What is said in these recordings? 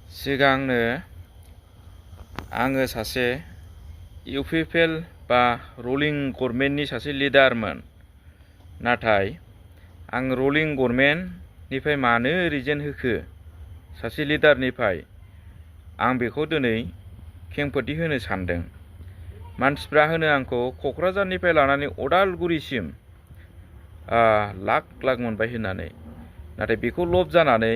सिगांनो आङो सासे इउपिपिएल बा रुलिं गभर्नमेन्टनि सासे लिडारमोन। नाथाय आं रुलिं गभर्नमेन्टनिफ्राय मानो रिजेन होखो सासे लिडारनिफ्राय आं बेखौ दिनै खेंफोरथि होनो सानदों। मानसिफ्रा होनो आंखौ क'क्राझारनिफ्राय लानानै अदालगुरिसिम लाख लाख मोनबाय होननानै। नाथाय बेखौ लब जानानै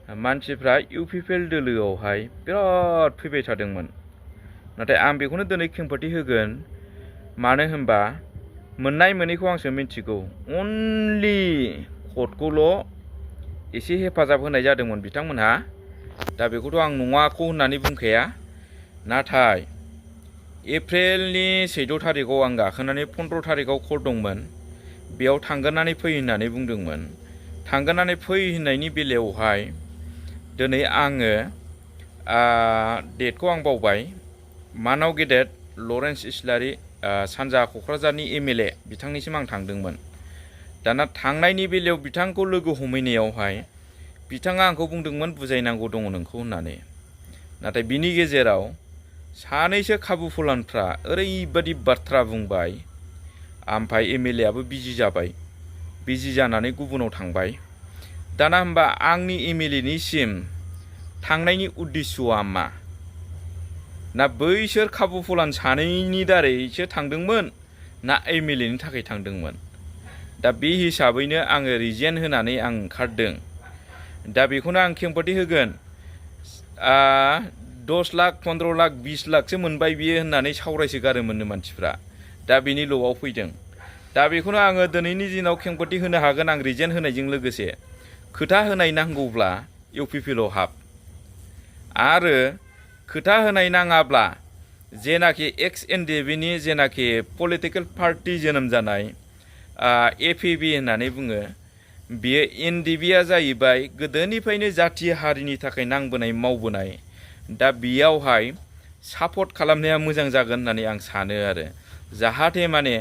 मानसिफ्रा इउपिपिएल दोलोआवहाय बिराद फैबाय थादोंमोन। नाथाय आं बेखौनो दिनै खेंफोरथि होगोन। मानो होनबा मोननाय मोनैखौ आंसो मिथिगौ। अनलि कर्टखौल' एसे हेफाजाब होनाय जादोंमोन बिथांमोनहा। दा बेखौथ' आं नङाखौ होननानै बुंखाया। नाथाय एप्रिलनि 14 थारिखआव आं गाखोनानै 15 थारिखआव कर्ट दंमोन। बेयाव थांगोननानै फै होननानै बुंदोंमोन। थांगोननानै फै होननायनि बेलायावहाय दिनै आङो डेटखौ आं बावबाय। मानाव गेदेर लरेन्स इस्लारि सानजा क'क्राझारनि एमएलए बिथांनिसिम आं थांदोंमोन। दाना थांनायनि बेलायाव बिथांखौ लोगो हमहैनायावहाय बिथाङा आंखौ बुंदोंमोन बुजायनांगौ दङ नोंखौ होननानै। नाथाय बिनि गेजेराव सानैसो खाबु फलानफ्रा ओरैबायदि बाथ्रा बुंबाय। ओमफ्राय एमएलएआबो बिजि जाबाय। बिजि जानानै गुबुनाव थांबाय। दाना होमबा आंनि एमएलएनिसिम थांनायनि उद्देस्यआ मा? ना बैसोर खाबु फलान सानैनि दारैसो थांदोंमोन ना एमएलएनि थाखाय थांदोंमोन? दा बे हिसाबैनो आङो रिजेन होनानै आं ओंखारदों। दा बेखौनो आं खेंफोरथि होगोन। 10 लाख 15 लाख 20 लाखसो मोनबाय बियो होननानै सावरायसोगारोमोननो मानसिफ्रा। दा बेनि ल'आव फैदों। दा बेखौनो आङो दिनैनि दिनाव खेंफोरथि होनो हागोन। आं रिजेन होनायजों लोगोसे खोथा होनाय नांगौब्ला इउपिपिएलआव हाब। आरो खोथा होनाय नाङाब्ला जेनाखि एक्स एनडिएफबिनि जेनाखि पलिटिकेल पार्टि जोनोम जानाय A.P.B. होननानै बुङो। बेयो एनडिएफबिआ जाहैबाय गोदोनिफ्रायनो जाथि हारिनि थाखाय नांबोनाय मावबोनाय। दा बेयावहाय सापर्ट खालामनाया मोजां जागोन होननानै आं सानो आरो। जाहाथे माने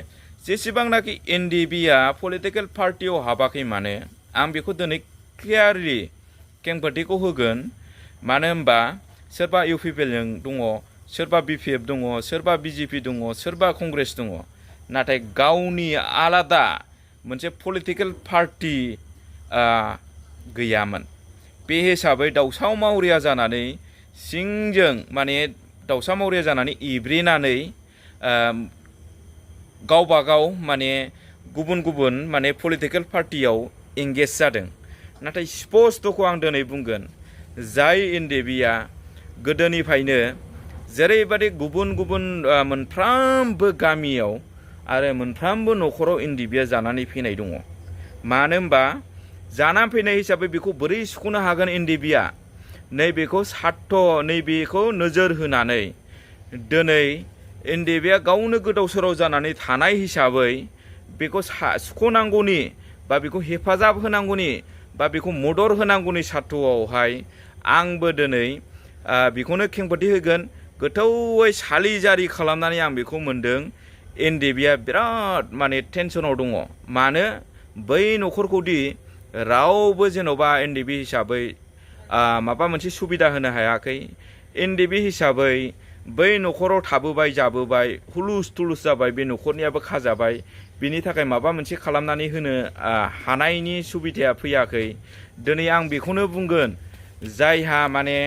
जेसेबांनाखि एनडिएफबिआ पलिटिकेल पार्टियाव हाबाखै मानो आं बेखौ दिनै क्लियारलि खेंफोरथिखौ होगोन। मानो होनबा सोरबा इउपिपिएलजों दङ, सोरबा बिपिएफ दङ, सोरबा बिजेपि दङ, सोरबा कंग्रेस दङ। नाथाय गावनि आलादा मोनसे पलिटिकेल पार्टि गैयामोन। बे हिसाबै दाउसा मावरिया जानानै सिंजों माने दाउसा मावरिया जानानै एब्रेनानै गावबागाव माने गुबुन गुबुन माने पलिटिकेल पार्टियाव एंगेज जादों। नाथाय स्पष्टखौ आं दिनै बुंगोन। जाय एनडिएफबिआ गोदोनिफ्रायनो जेरैबायदि गुबुन गुबुन मोनफ्रोमबो गामियाव आरो मोनफ्रोमबो न'खराव एनडिएफबिआ जानानै फैनाय दङ। मानो होनबा जानानै फैनाय हिसाबै बेखौ बोरै सुख'नो हागोन एनडिएफबिआ? नैबेखौ नैबेखौ नोजोर होनानै दिनै एनडिएफबिआ गावनो गोदाव सोराव जानानै थानाय हिसाबै बेखौ सुख'नांगौनि बा बेखौ हेफाजाब होनांगौनि बा बेखौ मदद होनांगौनि सार्थ'आवहाय आंबो दिनै बेखौनो खेंफोरथि होगोन। गोथौयै सालिजारि खालामनानै आं बेखौ मोनदों। एनडिएफबिआ बिराद माने टेनसनाव दङ। मानो? बै न'खरखौदि रावबो जेन'बा एनडिएफबि हिसाबै माबा मोनसे सुबिदा होनो हायाखै। एनडिएफबि हिसाबै बै न'खराव थाबोबाय जाबोबाय हुलुस थुलुस जाबाय। बे न'खरनियाबो खाजाबाय। बिनि थाखाय माबा मोनसे खालामनानै होनो हानायनि सुबिदाया फैयाखै। दिनै आं बेखौनो बुंगोन। जायहा माने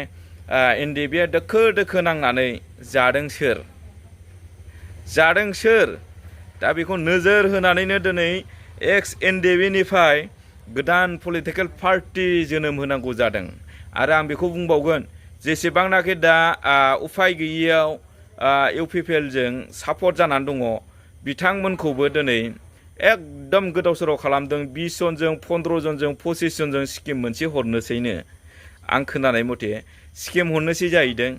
एनडिएफबिआ दोखो दोखो नांनानै जादों सोर? जादों सोर? दा बेखौ नोजोर होनानैनो दिनै एक्स एनडिएफबिनिफ्राय गोदान पलिटिकेल पार्टि जोनोम होनांगौ जादों। आरो आं बेखौ बुंबावगोन। जेसेबांनाखि दा उफाय गैयियाव इउपिपिएलजों सापर्ट जानानै दङ बिथांमोनखौबो दिनै एकदम गोदाव सोराव खालामदों। 20 जनजों 15 जनजों 25 जनजों स्किम मोनसे हरनोसैनो आं खोनानाय मथे स्किम हरनोसै जाहैदों।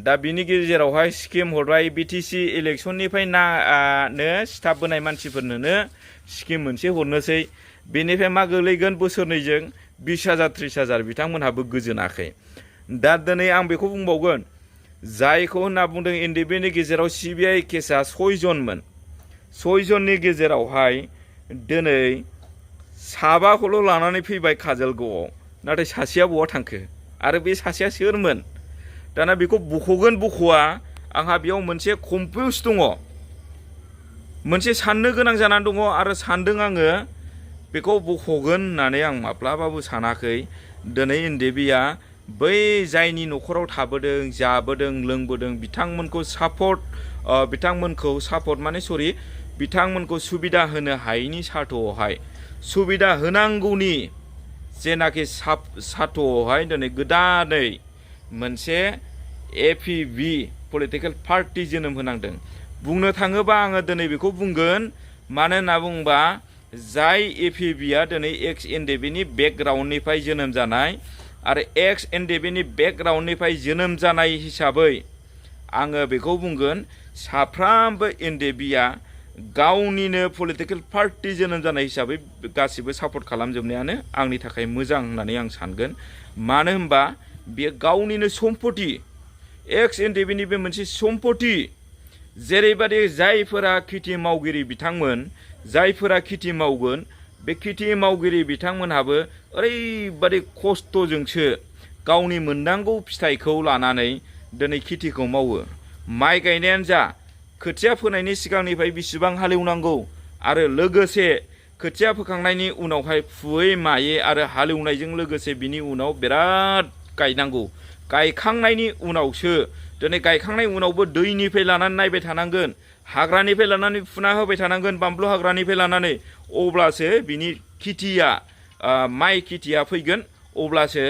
दा बिनि गेजेरावहाय स्किम हरबाय बिटिसि इलेक्सननिफ्राय सिथाबबोनाय मानसिफोरनोनो स्किम मोनसे हरनोसै। बेनिफ्राय मा गोलैगोन बोसोरनैजों 20,000 30,000 बिथांमोनहाबो गोजोनाखै। दा दिनै आं बेखौ बुंबावगोन। जायखौ होनना बुंदों एनडिएफबिनि गेजेराव सिबिआइ केसआ 6 जनमोन। 6 जननि गेजेरावहाय दिनै 7खौल' लानानै फैबाय काजलगावआव। नाथाय सासेया बहा थांखो? आरो बे सासेया सोरमोन दाना बेखौ बख'गोन बख'आ आंहा बेयाव मोनसे कमफिउस दङ मोनसे साननो गोनां जानानै दङ आरो सानदों आङो बेखौ बख'गोन होननानै आं माब्लाबाबो सानाखै दिनै एनडिएफबिआ बै जायनि न'खराव थाबोदों जाबोदों लोंबोदों बिथांमोनखौ बिथांमोनखौ सुबिदा होनो हायैनि सार्थ'आवहाय सुबिदा होनांगौनि जेनाखि सार्थ'आवहाय दिनै गोदानै मोनसे A.P.B. पलिटिकेल पार्टी जोनोम होनांदों बुंनो थाङोबा आङो दिनै बेखौ बुंगोन मानो होनना बुङोबा जाय A.P.B.आ दिनै एक्स एनडिएफबिनि बेकग्राउन्डनिफ्राय जोनोम जानाय आरो एक्स एनडिएफबिनि बेकग्राउन्डनिफ्राय जोनोम जानाय हिसाबै आङो बेखौ बुंगोन साफ्रामबो एनडिएफबिआ गावनिनो पलिटिकेल पार्टी जोनोम जानाय हिसाबै गासिबो सापर्ट खालामजोबनायानो आंनि थाखाय मोजां होननानै आं सानगोन मानो होनबा बेयो गावनिनो सम्पति एक्स एनडिएफबिनि बे मोनसे सम्पति जेरैबादि जायफोरा खेथि मावगिरि बिथांमोन जायफोरा खेथि मावगोन बे खेथि मावगिरि बिथांमोनहाबो ओरैबादि खस्थ'जोंसो गावनि मोननांगौ फिथाइखौ लानानै दिनै खेथिखौ मावो माइ गायनायानो जा खोथिया फोनायनि सिगांनिफ्राय बेसेबां हालेवनांगौ आरो लोगोसे खोथिया फोखांनायनि उनावहाय फुयै मायै आरो हालेवनायजों लोगोसे बिनि उनाव बिराद गायनांगौ गायखांनायनि उनावसो दिनै गायखांनायनि उनावबो दैनिफ्राय लानानै नायबाय थानांगोन हाग्रानिफ्राय लानानै फुना होबाय थानांगोन बानलु हाग्रानिफ्राय लानानै अब्लासो बिनि खेथिया माइ खेथिया फैगोन अब्लासो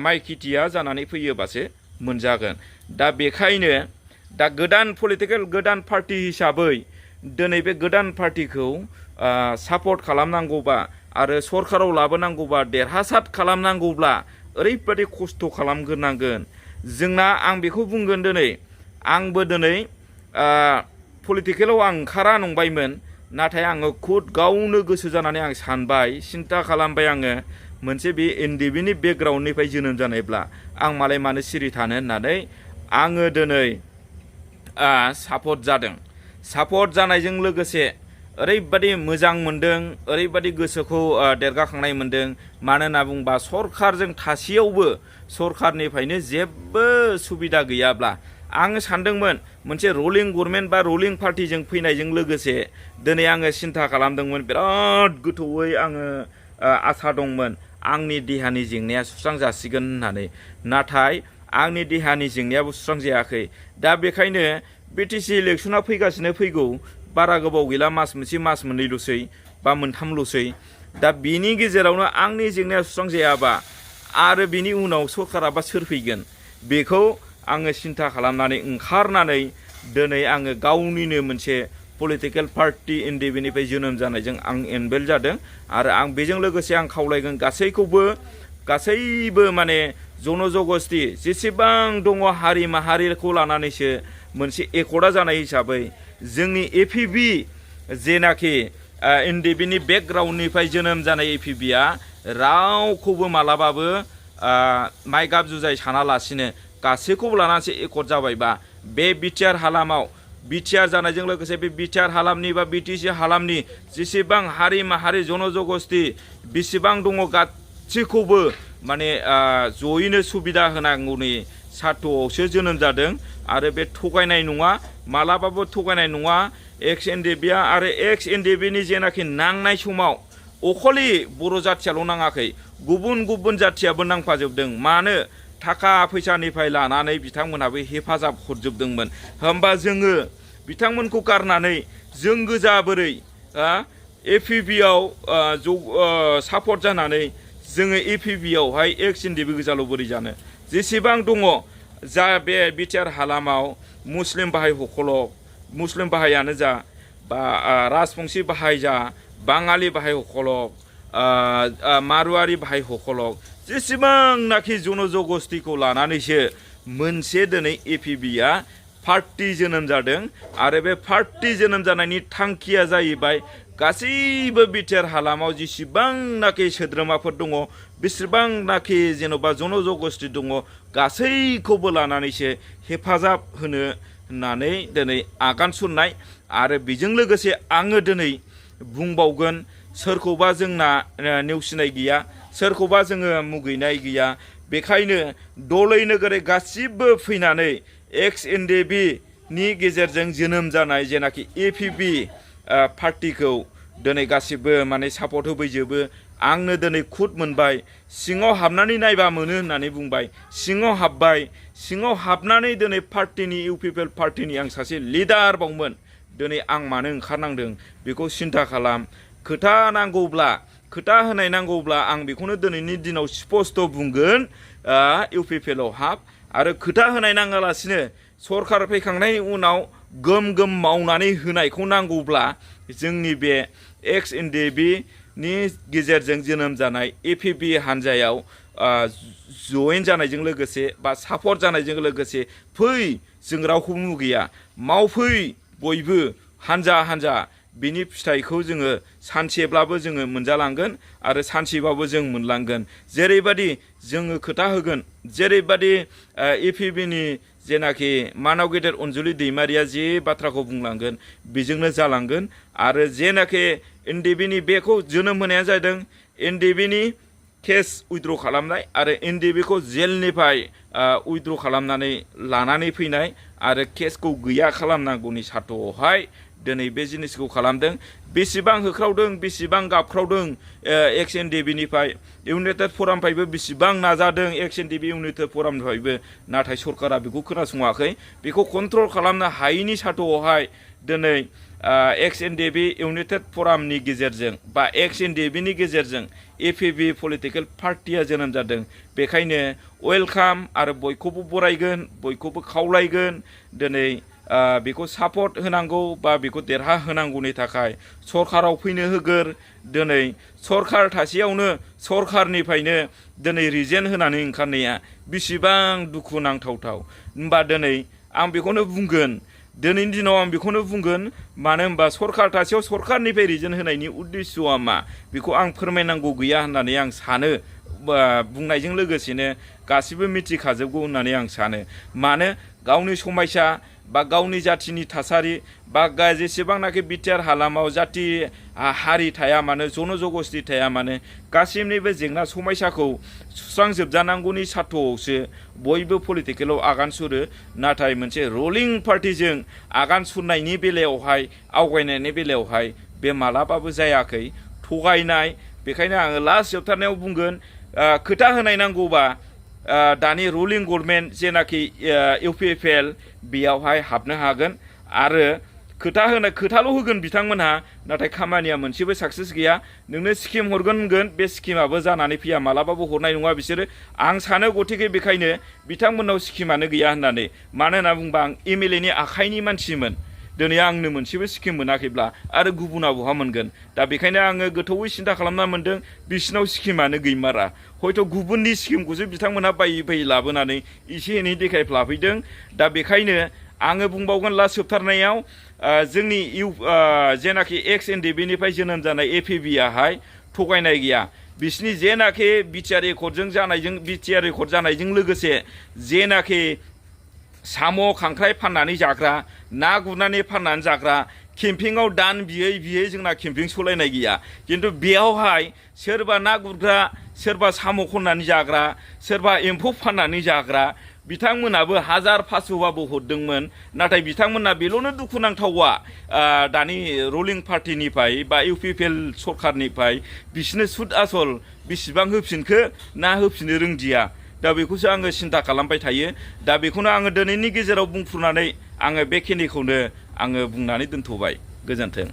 माइ खेथिया जानानै फैयोबासो मोनजागोन दा बेखायनो दा गोदान पार्टी हिसाबै दिनै बे गोदान पार्टीखौ सापर्ट खालामनांगौबा आरो सरकाराव लाबोनांगौबा देरहासार खालामनांगौब्ला ओरैबादि खस्थ' खालामग्रोनांगोन जोंना आं बेखौ बुंगोन दिनै आंबो दिनै पलिटिकेलाव आं ओंखारा नंबायमोन नाथाय आङो खुद गावनो गोसो जानानै आं सानबाय सिन्था खालामबाय आङो मोनसे बे एनडिएफबिनि बेकग्राउन्डनिफ्राय जोनोम जानायब्ला आं मालाय मानो सिरि थानो होननानै आङो दिनै सापर्ट जादों सापर्ट जानायजों लोगोसे ओरैबादि मोजां मोनदों ओरैबादि गोसोखौ देरगाखांनाय मोनदों मानो होनना बुङोबा सरकारजों थासेयावबो सरकारनिफ्रायनो जेबो सुबिदा गैयाब्ला आं सानदोंमोन मोनसे रलिं गभर्नमेन्ट बा रलिं पार्टीजों फैनायजों लोगोसे दिनै आङो सिन्था खालामदोंमोन बिराद गोथौयै आङो आसा दंमोन आंनि देहानि जेंनाया सुस्रांजासिगोन होननानै नाथाय आंनि देहानि जेंनायाबो सुस्रांजायाखै दा बेखायनो बिटिसि इलेक्सना फैगासिनो फैगौ बारा गोबाव गैला मास मोनसे मास मोननैल'सै बा मोनथामल'सै दा बिनि गेजेरावनो आंनि जेंनाया सुस्रांजायाबा आरो बिनि उनाव सरकाराबा सोर फैगोन बेखौ आङो सिन्था खालामनानै ओंखारनानै दिनै आङो गावनिनो मोनसे पलिटिकेल पार्टी एनडिएफबिनिफ्राय जोनोम जानायजों आं एनभल्भ जादों आरो आं बेजों लोगोसे आं खावलायगोन गासैबो माने जनजगस्ति जेसेबां दङ हारि माहारिखौ लानानैसो मोनसे एकर्डा जानाय हिसाबै जोंनि A.P.B. जेनाखि एनडिएफबिनि बेकग्राउन्डनिफ्राय जोनोम जानाय A.P.B.आ रावखौबो मालाबाबो माइ गाब जुजाय सानालासिनो गासैखौबो लानानैसो एकर्ड जाबायबा बे बिटिआर हालामाव बिटिआर जानायजों लोगोसे बे बिटिआर हालामनि बा बिटिसि हालामनि जेसेबां हारि माहारि जनजगस्ति बेसेबां दङ गासैखौबो माने जयैनो सुबिदा होनांगौनि सार्थ'आवसो जोनोम जादों आरो बे थगायनाय नङा मालाबाबो थगायनाय नङा एक्स एनडिएफबिआ आरो एक्स एनडिएफबिनि जेनाखि नांनाय समाव अखलि बर' जाथियाल' नाङाखै गुबुन जाथियाबो नांफाजोबदों मानो थाखा फैसानिफ्राय लानानै बिथांमोनहाबो हेफाजाब हरजोबदोंमोन होमबा जोङो बिथांमोनखौ गारनानै जों गोजा बोरै A.P.B.आव सापर्ट जानानै जोङो A.P.B.आवहाय एक्स एनडिएफबि गोजाल' बोरै जानो जेसेबां दङ जा बे बिटिआर हालामाव मुस्लिम बाहाय हखलक मुस्लिम बाहायानो जा बा राजबंसि बाहाय जा बाङालि बाहाय हखलक मारुवारि बाहाय हखलक जेसेबांनाखि जनजगस्तिखौ लानानैसो मोनसे दिनै A.P.B.आ पार्टी जोनोम जादों आरो बे पार्टी जोनोम जानायनि थांखिया जाहैबाय गासैबो बिटिआर हालामाव जेसेबांनाखि सोद्रोमाफोर दङ बेसेबांनाखि जेन'बा जनजगस्ति दङ गासैखौबो लानानैसो हेफाजाब होनो होननानै दिनै आगान सुरनाय आरो बेजों लोगोसे आङो दिनै बुंबावगोन सोरखौबा जोंना नेवसिनाय गैया सोरखौबा जोङो मुगैनाय गैया बेखायनो दलै नोगोरै गासिबो फैनानै एक्स एनडिएबि नि गेजेरजों जोनोम जानाय जेनाखि A.P.B. पार्टीखौ दिनै गासिबो माने सापर्ट होफैजोबो आंनो दिनै खुद मोनबाय सिङाव हाबनानै नायबा मोनो होननानै बुंबाय सिङाव हाबबाय सिङाव हाबनानै दिनै पार्टीनि A.P.B. पार्टीनि आं सासे लिडार बावमोन दिनै आं मानो ओंखारनांदों बेखौ सिन्था खालाम खोथा नांगौब्ला खोथा होनाय नांगौब्ला आं बेखौनो दिनैनि दिनाव स्पष्ट बुंगोन A.P.B. हाब आरो खोथा होनाय नाङालासिनो सरकार फैखांनायनि उनाव गोम गोम मावनानै होनायखौ नांगौब्ला जोंनि बे एक्स एनडिएबि नि गेजेरजों जोनोम जानाय A.P.B. हानजायाव जयेन जानायजों लोगोसे बा सापर्ट जानायजों लोगोसे फै जों रावखौबो मुगैया मावफै बयबो हानजा हानजा बिनि फिथाइखौ जोङो सानसेब्लाबो जोङो मोनजालांगोन आरो सानसेबाबो जों मोनलांगोन जेरैबादि जोङो खोथा होगोन जेरैबादि A.P.B. नि जेनाखि मानाव गेदेर अनजुलि दैमारिया जे बाथ्राखौ बुंलांगोन बेजोंनो जालांगोन आरो जेनाखि एनडिएबि नि बेखौ जोनोम होनाया जादों एनडिएबि नि केस उइथड्र खालामनाय आरो एनडिएबि खौ जेलनिफ्राय उइथड्र खालामनानै लानानै फैनाय आरो केसखौ गैया खालामनांगौनि सार्थ'आवहाय दिनै बे जिनिसखौ खालामदों बेसेबां होख्रावदों बेसेबां गाबख्रावदों एक्स एनडिएबि निफ्राय इउनाइटेड फरामनिफ्रायबो बेसेबां नाजादों एक्स एनडिएबि इउनाइटेड फरामनिफ्रायबो नाथाय सरकारा बेखौ खोनासङाखै बेखौ कन्ट्रल खालामनो हायैनि सार्थ'आवहाय दिनै एक्स एनडिएबि इउनाइटेड फरामनि गेजेरजों बा एक्स एनडिएबि नि गेजेरजों A.P.B. पलिटिकेल पार्टीया जोनोम जादों बेखायनो वेलकाम आरो बयखौबो बरायगोन बयखौबो खावलायगोन दिनै बेखौ सापर्ट होनांगौ बा बेखौ देरहा होनांगौनि थाखाय सरकाराव फैनो होगोर दिनै सरकार थासेयावनो सरकारनिफ्रायनो दिनै रिजेन होनानै ओंखारनाया बेसेबां दुखु नांथावथाव होनबा दिनै आं बेखौनो बुंगोन दिनैनि दिनाव आं बेखौनो बुंगोन मानो होनबा सरकार थासेयाव सरकारनिफ्राय रिजेन होनायनि उद्देस्यआ मा बेखौ आं फोरमायनांगौ गैया होननानै आं सानो बुंनायजों लोगोसेनो गासिबो मिथिखाजोबगौ होननानै आं सानो मानो गावनि समायसा बा गावनि जाथिनि थासारि बा जेसेबांनाखि बिटिआर हालामाव जाथि हारि थाया मानो जन'जगस्ति थाया मानो गासिबनिबो जेंना समायसाखौ सुस्रांजोबजानांगौनि सार्थ'आवसो बयबो पलिटिकेलाव आगान सुरो नाथाय मोनसे रुलिं पार्टिजों आगान सुरनायनि बेलायावहाय आवगायनायनि बेलायावहाय बे मालाबाबो जायाखै थगायनाय बेखायनो आङो लास्ट जोबथारनायाव बुंगोन खोथा होनाय नांगौबा दानि रुलिं गभर्नमेन्ट जेनाखि A.P.B. बेयावहाय हाबनो हागोन आरो खोथाल' होगोन बिथांमोनहा नाथाय खामानिया मोनसेबो साक्सेस गैया नोंनो स्किम हरगोन होनगोन बे स्किमाबो जानानै फैया मालाबाबो हरनाय नङा बिसोरो आं सानो गथिखे बेखायनो बिथांमोननाव स्किमानो गैया होननानै मानो होनना बुंबा आं MLA नि आखाइनि मानसिमोन दिनै आंनो मोनसेबो स्किम मोनाखैब्ला आरो गुबुना बहा मोनगोन दा बेखायनो आङो गोथौवै सिन्था खालामना मोन्दों बिसिनाव स्किमानो गैमारा हयथ' गुबुननि स्किमखौसो बिथांमोनहा बायै लाबोनानै एसे एनै देखायफ्लाफैदों दा बेखायनो आङो बुंबावगोन लास्ट जोबथारनायाव जोंनि जेनाखि एक्स एनडिएबि निफ्राय जोनोम जानाय A.P.B. आहाय थगायनाय गैया बिसिनि जेनाखि बिटिआर रेकर्ड जानायजों लोगोसे जेनाखि साम' खांख्राइ फाननानै जाग्रा ना गुरनानै फाननानै जाग्रा केम्पिंआव दान बियै जोंना केम्पिं सलायनाय गैया खिन्थु बेयावहाय सोरबा ना गुरग्रा सोरबा साम' खननानै जाग्रा सोरबा एम्फौ फाननानै जाग्रा बिथांमोनाबो 1500बाबो हरदोंमोन नाथाय बिथांमोना बेल'नो दुखुनांथावा दानि रुलिं पार्टिनिफ्राय बा A.P.B. सरकारनिफ्राय बिसोरनो सुद आसल बेसेबां होफिनखो ना होफिननो रोंदिया दा बेखौसो आङो सिन्था खालामबाय थायो दा बेखौनो आङो दिनैनि गेजेराव बुंफ्रुनानै आङो बेखिनिखौनो आङो बुंनानै दोनथ'बाय गोजोन्थों।